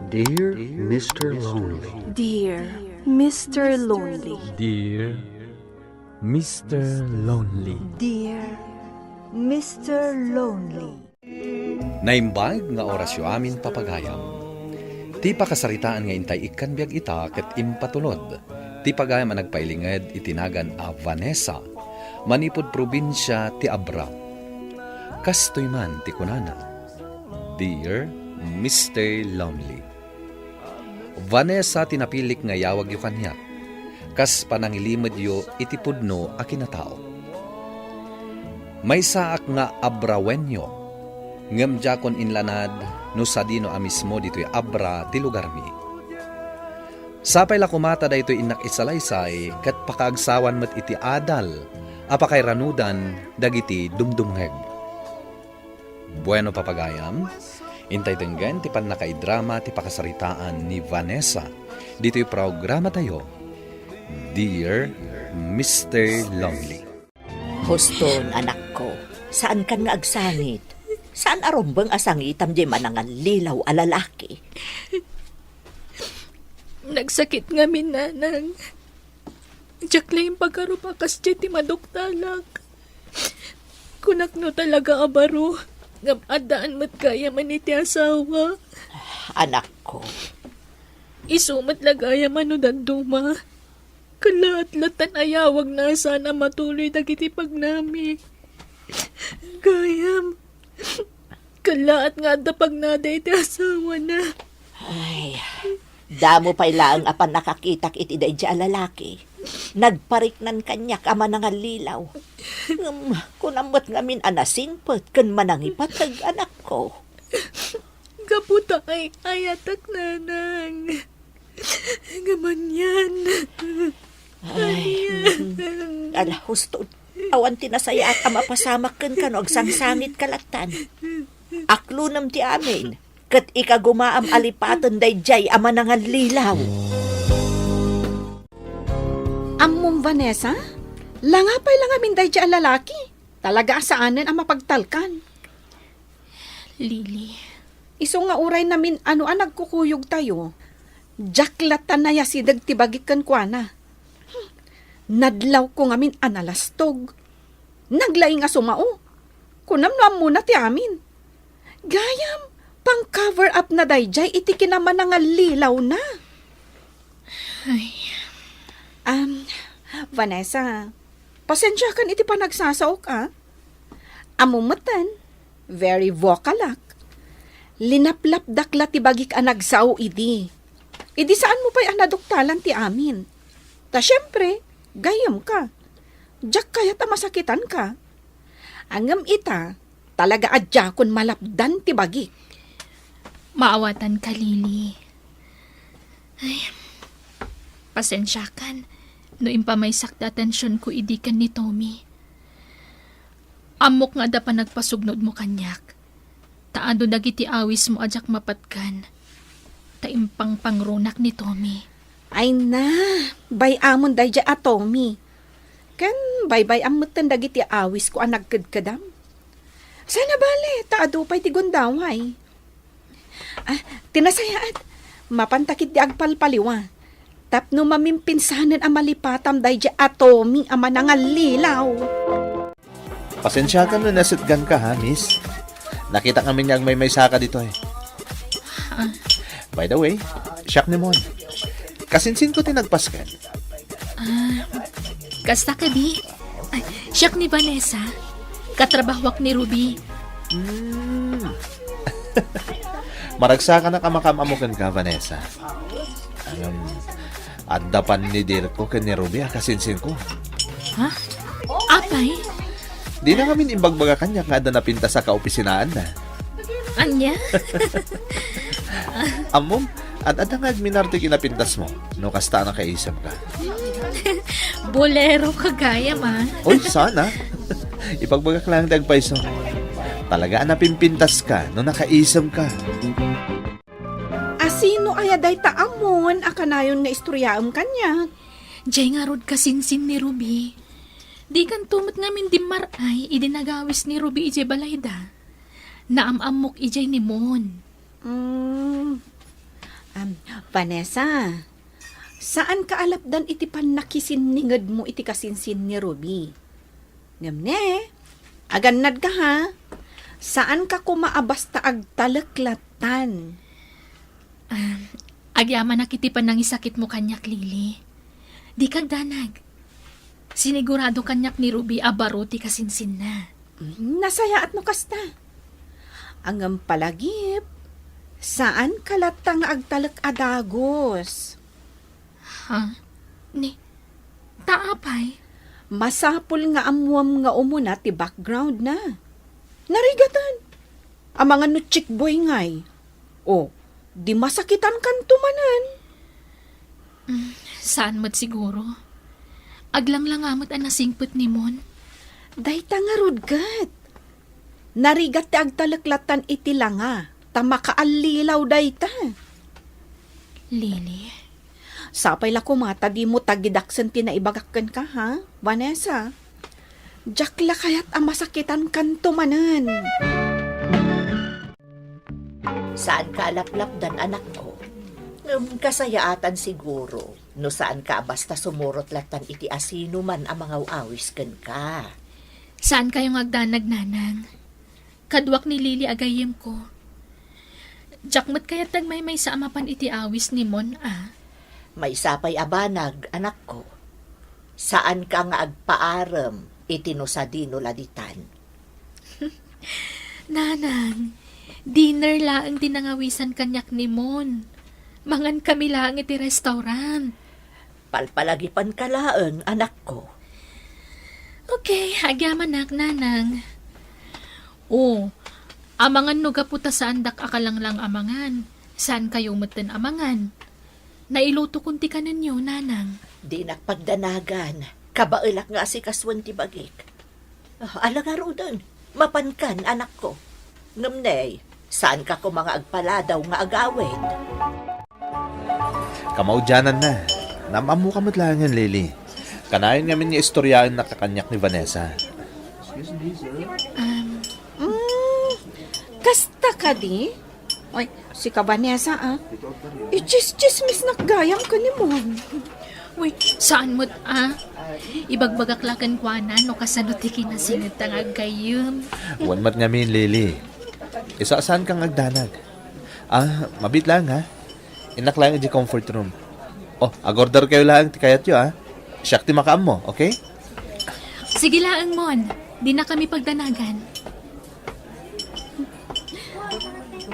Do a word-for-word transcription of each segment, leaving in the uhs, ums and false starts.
Dear Mister Lonely. Dear Mister Lonely. Dear Mister Lonely. Dear Mister Lonely. Naimbag nga orasyo amin, papagayam. Ti pakasaritaan nga intay ikkan biag ita ket impatulod ti pagayam a nagpailinged iti nagan a Vanessa, manipud probinsia ti Abra. Kastoy man ti kunana, "Dear Mister Lonely." Vanessa ti napilik nga iyawagyo kaniak, kas panangilimedyo iti pudno a kinatao. Maysaak nga Abrawenyo, ngem diakon inlanad no sadino a mismo ditoy Abra ti lugarmi. Sapay la koma ta daytoy innak isalaysay ket pakaagsawan met iti adal a pakairanudan dagiti dumdumngeg. Bueno, papagayam, intay denggen ti pannakaidrama ti pakasaritaan ni Vanessa ditoy programatayo, Dear Mister Lonely. Huston, anakko, saankan nga agsangit. Saan a rumbeng a sangitam diay manangallilaw a lalaki. Nagsakit ngamin, nanang. Diak la impagarup a kasdiay ti maduktalak. Kunak no talaga a baro, ngem addaan met gayamen iti asawa. Anakko. Isu met la gayamen no dadduma. Kalaat latta a iyawagna a saan a matuloy dagiti pagnami. Gayam, kalaat nga adda pagnada iti asawana. Ay, damo pay laeng a pannakakitak iti daydiay a lalaki. Nagpariknan kaniak a manangallilaw. Ngem kunam met ngamin a nasingpet ken manangipateg, anakko. Gapu ta ay-ayatak, nanang. Ngem anian. Ay, mm. Ala, huston. Awan ti nasayaat a mapasamak kenka no agsangsangitka lattan. Aklonem ti amin, ket ikagumaam a lipaten daydiay a manangallilaw. Ammom, Vanessa? Langa pay la ngamin daydiay a lalaki. Talaga a saanen a mapagtalkan. Lily. Isu nga uray namin-ano a nagkukuyogtayo, diak latta nayasideg ti bagik kenkuana. Hmm. Nadlawko ngamin a nalastog. Naglaing a sumao. Kunam no ammona ti amin. Gayam, pang-cover up na daydiay iti kinamanangallilawna. Ay. Um, Vanessa, pasensiakan iti panagsasaok, a. Ammom metten, very vocalak. Linaplapdak la ti bagik a nagsao idi. Idi saanmo pay a naduktalan ti amin. Ta siempre, gayyemka. Diak kayat a masakitanka. Ngem ita, talaga a diakon malapdan ti bagik. Maawatanka, Lily. Ay, pasensiakan no impamaysak ti atensionko idi ken ni Tommy. Ammok nga adda panagpasugnodmo kaniak, ta adu dagiti awismo a diak mapatgan, ta impangpangrunak ni Tommy. Ay na, bay-amon daydiay a Tommy. Ken baybay-am metten dagiti awisko a nagkedkedam. Saan a bale, ta adu pay ti gundaway. Ah, ti nasayaat, mapantak iti agpalpaliwa. Tapno mamimpinsanen a malipatam daydiay a Tommy a manangallilaw. Pasensiakan no nasetganka, ha, miss? Nakitak ngamin nga agmaymaysaka ditoy. Ah. By the way, siak ni Mon. Kasinsinko ti nagpasken. Ah, kasta kadi? Ay, siak ni Vanessa. Katrabahoak ni Ruby. Hmm. Maragsakanak a makaam-ammo kenka, Vanessa. Ngem, adda pan ni Dirko ken ni Ruby a kasinsinko. Ha? Apay? Dina ngamin imbagbaga kaniak nga adda napintas a kaopisinaanna. Ania? Ammom, ad-adda nga agminarto ti kinapintasmo, no kasta a nakaisemka. Boleroka gayam, a. Oy, saan a. Ibagbagak laeng ti agpayso. Talaga a napimpintaska no nakaisemka. A sino aya dayta a Mon a kanayon nga istoryaem kaniak? Diay ngarud kasinsin ni Ruby. Dikanto met ngamin dimmar-ay idi nagawis ni Ruby idiay balayda. Naam-ammok idiay ni Mon. Mm. Am, Vanessa, saanka a lapdan iti pannakisinningedmo iti kasinsin ni Ruby. Ngem ne, agannadka ha, saanka koma a basta agtalek lattan. Ah, agyamanak iti panangisakitmo kaniak, Lily. Dika agdanag. Sinigurado kaniak ni Ruby a baro ti kasinsinna. Mm, nasayaat no kasta. Ngem palagip, saanka latta nga agtalek a dagus. Ha? Ni, ta apay? Masapul nga ammuam nga umuna ti background na. Narigatan. Amangan no chick boy ngay. O, di masakitan kanto manen. Mm, saan met siguro. Aglanglanga met a nasingpet ni Mon. Dayta ngarud ket. Narigat ti agtalek lattan iti langa, ta makaallilaw dayta. Lily. Sapay la koma ta dimo tagidaksen ti naibagak kenka, ha, Vanessa? Diak la kayat a masakitan kanto manen. Saanka a laplapdan, anakko. Ngem kasayaatan siguro no saanka a basta sumurot lattan iti asinoman a mangaw-awis kenka. Saankayo nga agdanag, Nanang. Kaduak ni Lily a gayyemko. Diak met kayat ti agmaymaysa a mapan iti awis ni Mon a. Maysa pay a banag, anakko. Saanka nga agpaarem iti no sadino la ditan. Nanang, dinner laeng ti nangawisan kaniak ni Mon. Mangankami laeng iti restaurant. Palpalagipanka laeng, anakko. Okay, agyamanak, Nanang. O, amangan no gapu ta saandak a kalanglang a mangan. Saankayo metten a mangan. Nailutokon ti kanenyo, Nanang. Dinak pagdanagan. Kabaelak nga asikasuen ti bagik. Ah, ala ngaruden. Mapankan, anakko. Ngem ne, saanka koma nga agpaladaw nga agawid. Kamaudiananna, naam-ammoka met laengen, Lily. Kanayon ngamin nga istoryaennak kaniak ni Vanessa. Um, Mm, kasta kadi? Oy, sika Vanessa, ah. Itsis-tsismisnak gayam ken ni Mon. Uy, saan met, ah. Ibagbagak la kenkuana no kasano ti kinasingedta nga aggayyem. Wen met ngamin, Lily. Isu a saanka nga agdanag. Ah, mabiit laeng, ha? Innak laeng idiay comfort room. Oh, agorder kayo laeng ti kayatyo, ah. Siak ti makaammo, okay? Sige laeng, Mon. Dinakami pagdanagan.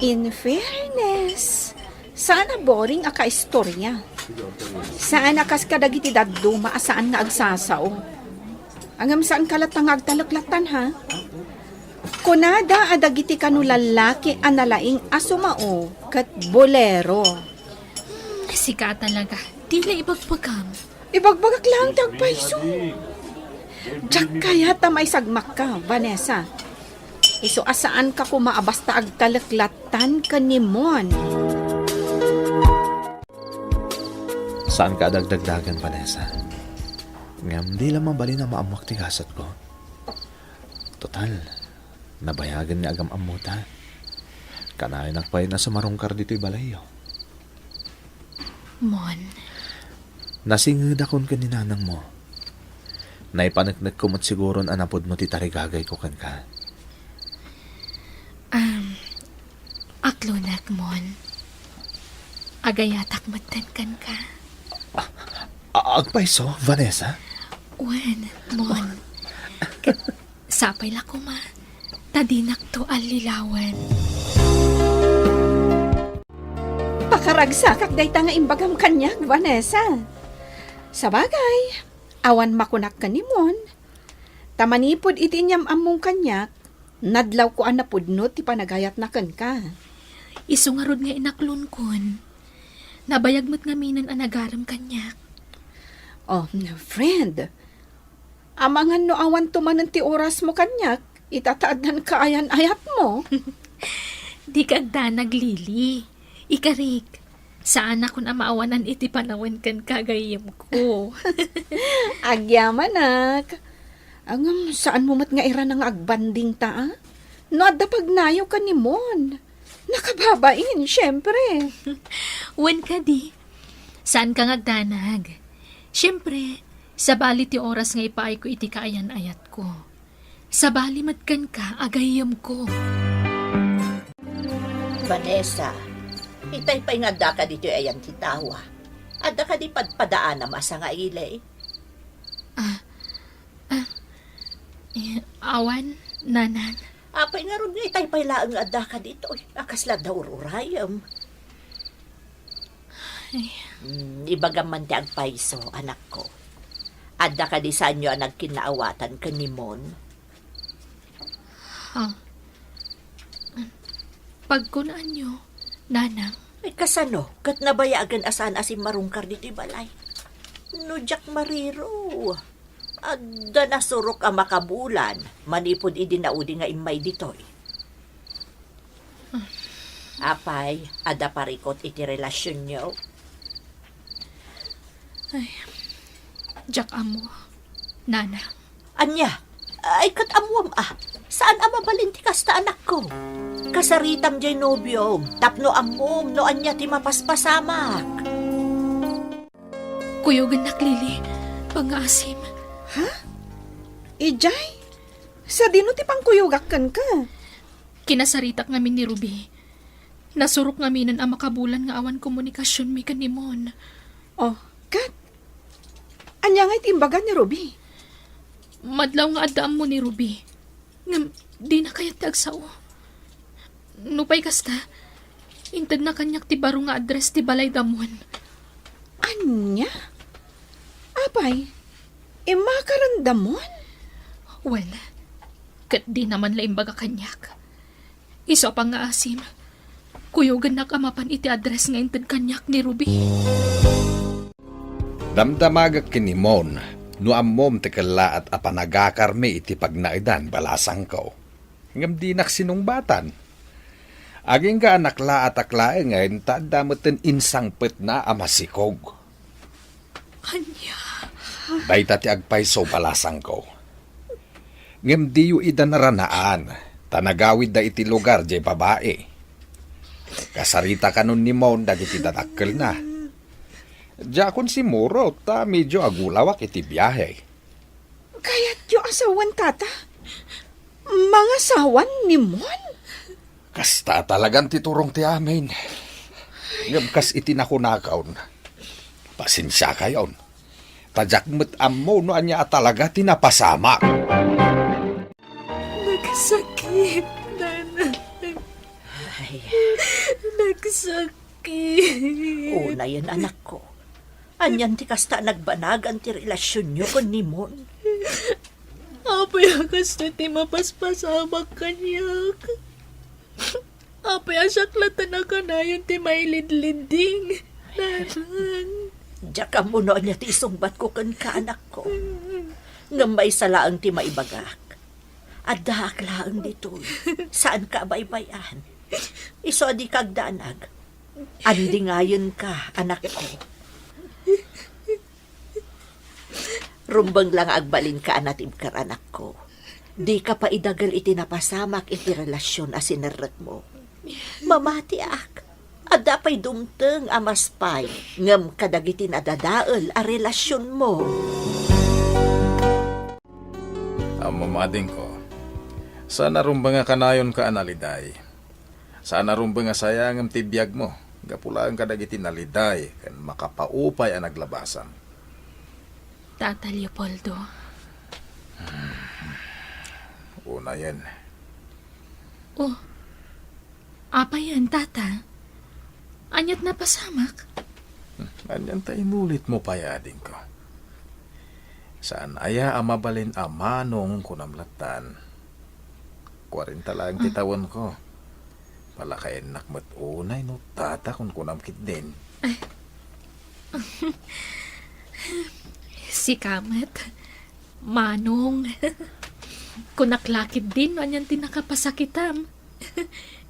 In fairness, saan a boring a kaistorya. Saan a kas kadagiti dadduma a saan nga agsasao. Ngem saanka latta nga agtalek lattan, ha? Kunada a dagiti kano lallaki a nalaing a sumao ket bolero. Hmm, sika talaga. Dila ibagbagam. Ibagbagak laeng ti agpayso. Diak kayat a maisagmakka, Vanessa. Isu a saanka koma a basta agtalek lattan ken ni Mon. Saanka a dagdagdagen, Vanessa. Ngem di la mabalin a maammoak ti gasatko. Total, nabayagen nga agam-ammota. Kanayonak pay a sumarungkar ditoy balayyo. Mon. Nasingedakon ken ni nanangmo. Naipaneknekko met siguron a napudno ti tarigagayko kenka. Um, aklonak, Mon. Agayatak metten kenka. A-, a-, agpayso, Vanessa? Wen, Mon. Ket sapay la koma, ta dinakto allilawen. Pakaragsakak dayta nga imbagam kaniak, Vanessa. Sabagay, awan makunak ken ni Mon. Ta manipud iti inyam-ammong kaniak, nadlawko a napudno ti panagayatna kenka. Isu ngarud nga inaklonkon. Nabayag met ngaminen a nagarem kaniak. Oh, friend, amangan no awanto manen ti orasmo kaniak, ita ta addan kaayan-ayatmo. Dika agdanag, Lily. Ikarik, saanakon a maawanan iti panawen kenka, gayyemko. Agyamanak. Ngem, saanmo met nga irana nga agbanding ta, a? No adda pagnayo ken ni Mon. Nakababain, siyempre. Wen kadi. Saanka nga agdanag. Siyempre, sabali ti oras nga ipaayko iti kaayan-ayatko. Sabali met kenka, gayyemko. Vanessa, itay pay nga addaka ditoy ayan ti tawa. Adda kadi padpadaanam a sangaili? Ah, ah, eh, awan, nanang. Apay ngarud nga itay pay laeng nga addaka ditoy? A, kasla adda ur-urayem. Ay. Hmm, ibagam man ti agpayso, anakko. Adda kadi saanyo a nagkinnaawatan ken ni Mon? Ha? Pagkunaanyo, nanang? Ay, kasano? Ket nabayagen a saan a simmarungkar ditoy balay. No diak mariro, adda nasurok a makabulan manipud idi naudi nga immay ditoy. Apay, adda parikut iti relasionyo? Ay, diak ammo, nanang. Ania? Ay, ket ammoam a. Saan a mabalin ti kasta, anakko? Kasaritam diay nobiom tapno ammom no ania ti mapaspasamak. Kuyogennak, Lily. Pangngaasim. Ha? Idiay? Sadino ti pangkuyogak kenka? Kinasaritak ngamin ni Ruby. Nasurok ngaminen a makabulan nga awan komunikasionmi ken ni Mon. Oh, ket? Ania ngay ti imbaga ni Ruby? Madlaw nga adda ammo ni Ruby. Ngem, dina kayat ti agsao. Nupay kasta, intedna kaniak ti baro nga address ti balay da Mon. Ania? Apay, immakaren da Mon? Wen, ket dina man la imbaga kaniak. Isu a pangngaasim, kuyogennak a mapan iti address nga inted kaniak ni Ruby. Damdamagek ken ni Mon no ammom ti kellaat a panagakarmi iti pagnaedan, balasangko. Ngem dinak sinungbatan. Agingga a naklaatak laengen ta adda metten insangpetna a masikog. Ania? Dayta ti agpayso, balasangko. Ngem diyo ida naranaan, ta nagawidda iti lugar diay babai. Kasarita kanon ni Mon dagiti dadakkelna. Diakon simurot ta medio agulawak iti biahe. Kayatyo a sawen, Tata? Mangasawan ni Mon? Kasta talagan ti turong ti amin. Ngem kas iti nakunakon, pasensiakayon. Ta diak met ammo no ania a talaga ti napasamak. Nagsakit, nanang. Ay. Nagsakit. Unayen, anakko. Anian ti kasta a nagbanagan ti relasionyo ken ni Mon? Apay a kastoy ti mapaspasamak kaniak? Apay a siak latta a kanayon ti mailidlidding, nanang? Diak ammo no ania ti isungbatko kenka, anakko. Ngem maysa laeng ti maibagak. Addaak laeng ditoy. Saanka a baybay-an. Isu a dika agdanag. Andingayenka, anakko. Rumbeng la nga agbalinka a natibker, anakko. Dika pay idagel iti napasamak iti relasion a sinerrekmo. Mamatiak. Adda pay dumteng a mas pay ngem kadagiti nadadael a relasionmo. Ammom, adingko, saan a rumbeng a kanayonka a naliday. Saan a rumbeng a sayangem ti biagmo gapu laeng kadagiti naliday ken makapaupay a naglabasam. Tata Leopoldo. Unayen. Oh, apayen, Tata? Aniat napasamak? Hmm, anian ta inulitmo pay, adingko? Saan aya a mabalin a Manong kunam lattan? Kuarenta laeng ti Ah. tawenko. Palakayennak met unay no Tata kunkunam ketdin. Ay. Sika met, Manong. Kunak la ketdin no anian ti nakapasakitam.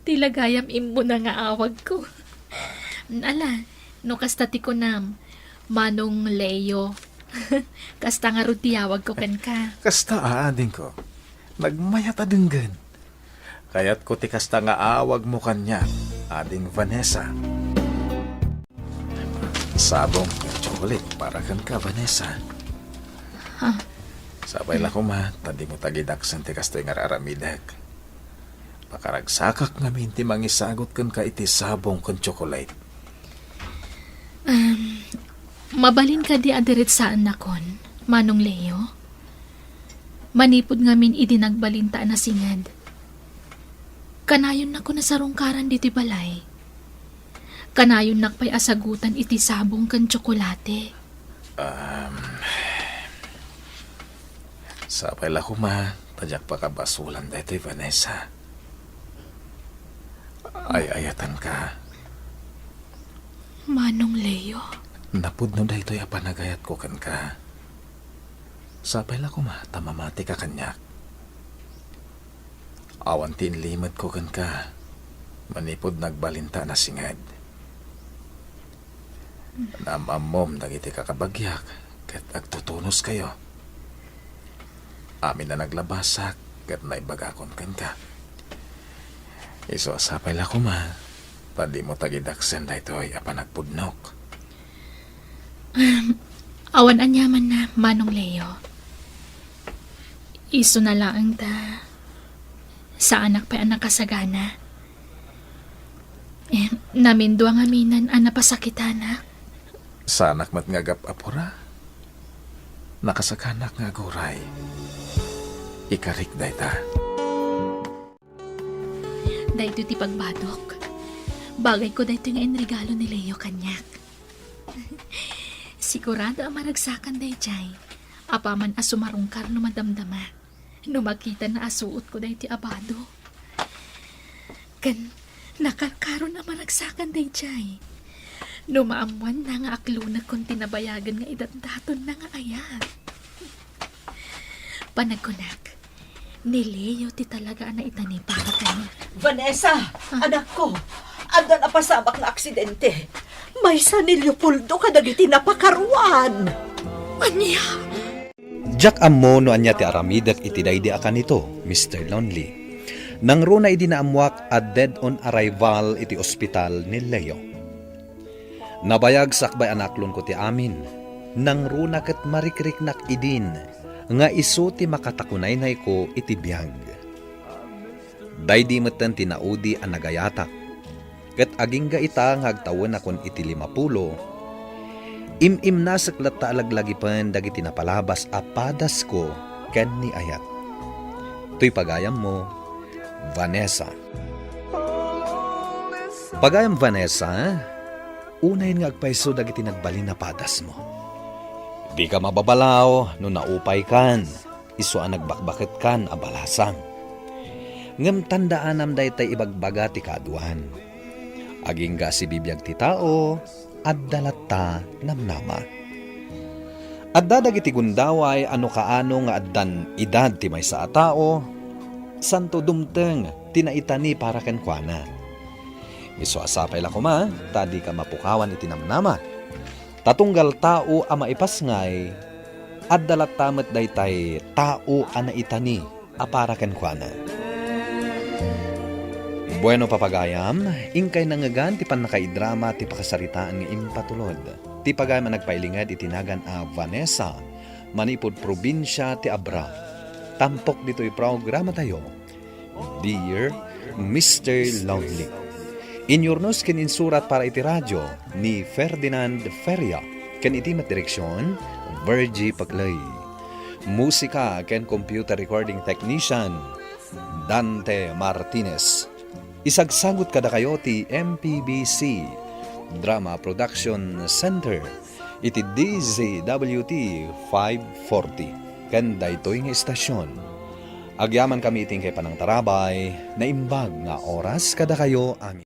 Ti lagayam immuna nga awagko. Ala, no kasta ti kunam, Manong Leo. Kasta ngarud ti awagko kenka. Kasta, adingko. Nagmayat a denggen. Kayatko ti kasta nga awagmo kaniak. Ading Vanessa. Sabong nga chocolate para kenka, Vanessa. Ha? Sapay la koma, ta dimo tagidaksen ti kastoy nga ar-aramidek. Pakaragsakak ngamin ti mangisagut kenka iti sabong ken chocolate. Um, mabalin kadi a diretsaannakon, Manong Leo? Manipud ngamin idi nagbalinta a nasinged. Kanayonnakon a sarungkaran ditoy balay. Kanayonnak pay a sagutan iti sabong ken tsokolate. Um, sapay la koma, ta diak pakabasolan daytoy, Vanessa. Ay-ayatenka. Manong Leo? Napudno daytoy a panagayatko kenka. Sapay la koma ta mamatika kaniak. Awan ti inlimedko kenka manipud nagbalinta a nasinged. Naam-ammom dagiti kakabagiak ket agtutunoskayo. Amin a naglabasak ket naibagakon kenka. Isu a sapay la koma, ta dimo tagidaksen daytoy a panagpudnok. Awan aniamanna, Manong Leo. Isuna laeng ta saanak pay a nakasagana. Eh, namindua ngaminen a napasakitanak. Saanak met nga agap-apura. Nakasaganak nga aguray. Ikarik dayta. Daytoy ti pagbadok. Bagayko daytoy nga inregalo ni Leo kaniak. Sigurado a maragsakan daydiay. Apaman a sumarungkar no madamdama. No makitana a suotko daytoy a bado. Ken nakarkaron a maragsakan daydiay. No maammoanna nga aklonekon ti nabayagen nga idatdatonna nga ayat. Panagkunak, ni Leo ti talaga a naitani para kaniak. Vanessa, Ah. anakko, addan a pasamak nga aksidente. Maysa ni Leopoldo kadagiti napakaruan. Ania? Diak ammo no ania ti aramidek iti daydi a kanito, Mister Lonely. Nangruna idi naammoak a dead on arrival iti ospital ni Leo. Nabayag sakbay a naaklonko ti amin. Nangruna ket marikriknak idin nga isu ti makatakunaynayko iti biag. Daydi metten ti naudi a nagayatak. Ket agingga ita nga agtawenakon iti limapulo, im-imnasek latta a laglagipen dagiti napalabas a padasko ken ni ayat. Toy pagayammo, Vanessa. Pagayam Vanessa, unayen nga agpayso dagiti nagbalin a padasmo. Dika mababalaw no naupaykan, isu a nagbakbaketkan a balasang. Ngem tandaanam daytay ibagbaga ti kaaduan. Agingga a sibibiag ti tao, adda latta namnama. Adda dagiti gundaway a no kaano nga addan idad ti maysa a tao, santo dumteng ti naitani para kenkuana. Isu a sapay la koma ta dika mapukawan iti namnama. Ta tunggal tao a maipasngay, adda latta met daytay tao a naitani a para kenkuana. Bueno, papagayam, inkay nangngegan ti pannakaidrama ti pakasaritaan nga impatulod. Ti pagayam a nagpailinged iti nagan a Vanessa, manipud probinsia ti Abra. Tampok ditoy programatayo, Dear Mister Lonely. Inyurnos ken insurat para iti radio ni Ferdinand Feria, ken iti met direksion, Virgie Paclay. Musika ken computer recording technician, Dante Martinez. Isagsagut kadakayo ti M P B C Drama Production Center iti D Z W T five forty ken daytoy nga istasion. Agyamankami iti inkay panangtarabay, naimbag nga oras kadakayo amin.